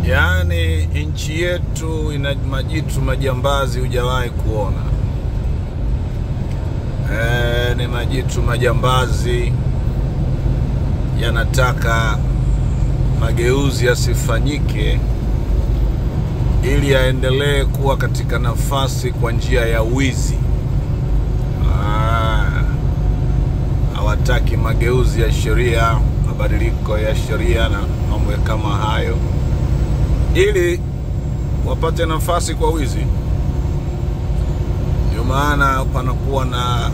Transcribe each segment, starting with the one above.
Yaani nchi yetu ina majitu majambazi hujawahi kuona. Ni majitu majambazi yanataka mageuzi yasifanyike ili yaendelee kuwa katika nafasi kwa njia ya wizi. Hawataki mageuzi ya sheria, mabadiliko ya sheria na mambo kama hayo, ili wapate nafasi kwa wizi. Ndio maana panakuwa na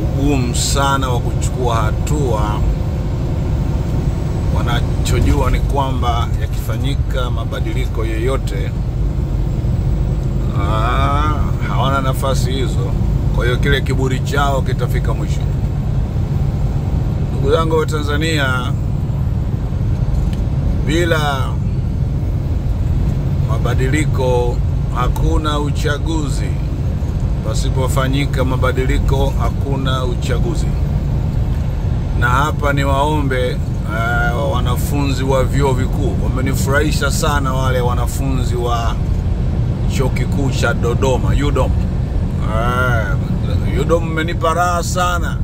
ugumu sana wa kuchukua hatua. Wanachojua ni kwamba yakifanyika mabadiliko yoyote, hawana nafasi hizo. Kwa hiyo kile kiburi chao kitafika mwisho. Ndugu zangu wa Tanzania, bila mabadiliko hakuna uchaguzi. Pasipofanyika mabadiliko hakuna uchaguzi. Na hapa ni waombe wanafunzi wa vyuo vikuu. Wamenifurahisha sana wale wanafunzi wa chuo kikuu cha Dodoma, UDOM. UDOM mmenipa raha sana.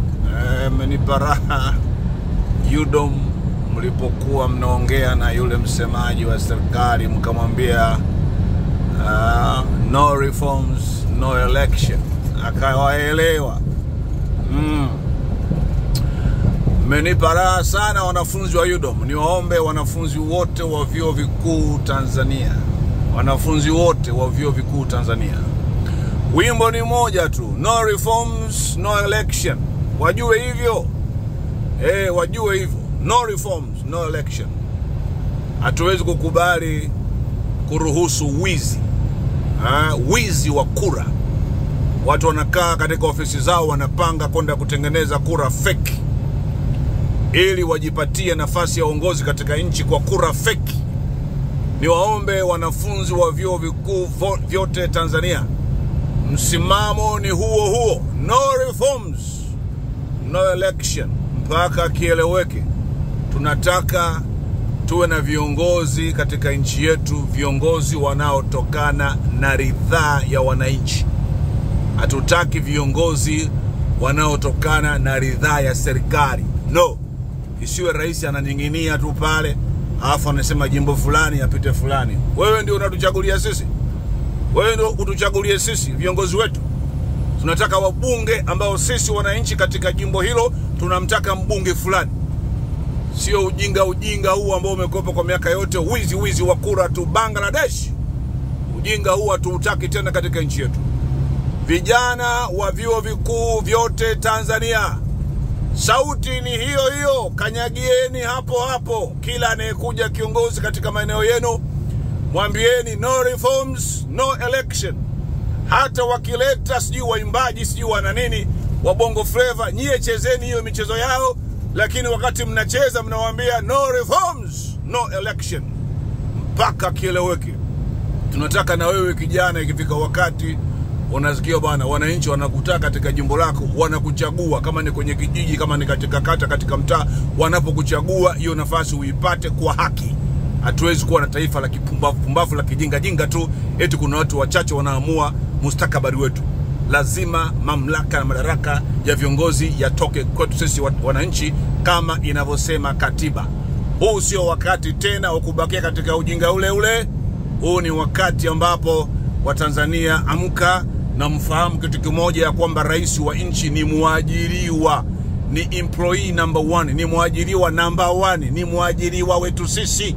Mmenipa raha UDOM mlipokuwa mnaongea na yule msemaji wa serikali mkamwambia no reforms, no election. Akawaelewa. Mmenipa raha sana wanafunzi wa UDOM. Niwaombe wanafunzi wote wa vyuo vikuu Tanzania. Wanafunzi wote wa vyuo vikuu Tanzania. Wimbo ni moja tu, no reforms, no election. Wajue hivyo. Wajue hivyo. No reforms, no election. Hatuwezi kukubali kuruhusu wizi. Wizi wa kura. Watu wanakaa katika ofisi zao wanapanga kwenda kutengeneza kura fake ili wajipatie nafasi ya uongozi katika nchi kwa kura fake. Niwaombe wanafunzi wa vyuo vikuu vyote Tanzania, msimamo ni huo huo, no reforms, no election, mpaka kieleweke. Tunataka tuwe na viongozi katika nchi yetu, viongozi wanaotokana na ridhaa ya wananchi. Hatutaki viongozi wanaotokana na ridhaa ya serikali. No. Isiwe rais ananing'inia tu pale alafu anasema jimbo fulani apite fulani. Wewe ndio unatuchagulia sisi. Wewe ndio utuchagulie sisi viongozi wetu. Tunataka wabunge ambao sisi wananchi katika jimbo hilo tunamtaka mbunge fulani. Sio ujinga huu ambao umekopa kwa miaka yote, wizi wa kura tu Bangladesh. Ujinga huu hatuutaki tena katika nchi yetu. Vijana wa vyuo vikuu vyote Tanzania, sauti ni hiyo hiyo, kanyagieni hapo hapo. Kila anayekuja kiongozi katika maeneo yenu mwambieni no reforms, no election. Hata wakileta sijui waimbaji sijui wana nini wa Bongo Flava, nyie chezeni hiyo michezo yao, lakini wakati mnacheza mnawaambia no reforms, no election, mpaka kieleweke. Tunataka na wewe kijana, ikifika wakati unasikia bwana, wananchi wanakutaka katika jimbo lako, wanakuchagua, kama ni kwenye kijiji, kama ni katika kata, katika mtaa, wanapokuchagua hiyo nafasi uipate kwa haki. Hatuwezi kuwa na taifa la kipumbavu pumbavu la kijinga jinga tu eti kuna watu wachache wanaamua mustakabali wetu. Lazima mamlaka na madaraka ya viongozi yatoke kwetu sisi wananchi kama inavyosema katiba. Huu sio wakati tena wa kubakia katika ujinga ule ule. Huu ni wakati ambapo Watanzania amka na mfahamu kitu kimoja, ya kwamba rais wa nchi ni mwajiriwa, ni employee number 1, ni mwajiriwa number 1, ni mwajiriwa wetu sisi.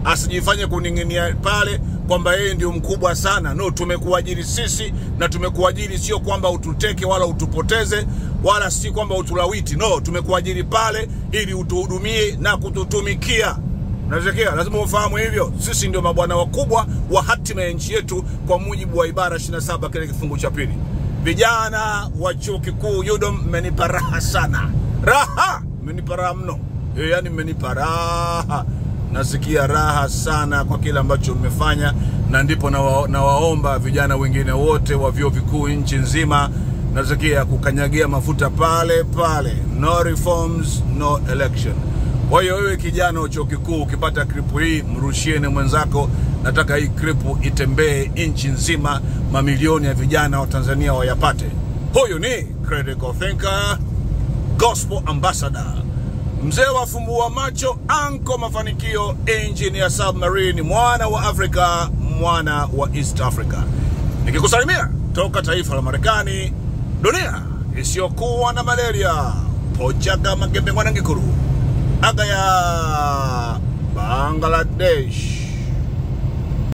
Asijifanye kuning'inia pale kwamba yeye ndio mkubwa sana. No, tumekuajiri sisi, na tumekuajiri sio kwamba ututeke wala utupoteze wala si kwamba utulawiti. No, tumekuajiri pale ili utuhudumie na kututumikia. Unasikia? Lazima ufahamu hivyo. Sisi ndio mabwana wakubwa wa hatima ya nchi yetu kwa mujibu wa ibara 27 kile kifungu cha pili. Vijana wa chuo kikuu UDOM, mmenipa raha sana. Raha, mmenipa raha mno. Yaani mmenipa raha. Nasikia raha sana kwa kile ambacho mmefanya, na ndipo nawaomba vijana wengine wote wa vyuo vikuu nchi nzima, nasikia kukanyagia mafuta pale pale. No reforms, no election. Kwa hiyo wewe kijana wa chuo kikuu ukipata klipu hii, mrushieni mwenzako. Nataka hii klipu itembee nchi nzima, mamilioni ya vijana wa Tanzania wayapate. Huyu ni Critical Thinker, Gospel Ambassador, mzee wa fumbua macho, anko mafanikio, engineer submarine, mwana wa Afrika, mwana wa East Africa, nikikusalimia toka taifa la Marekani, dunia isiyokuwa na malaria, pochaga magembe mwanangikuru, aga ya Bangladesh.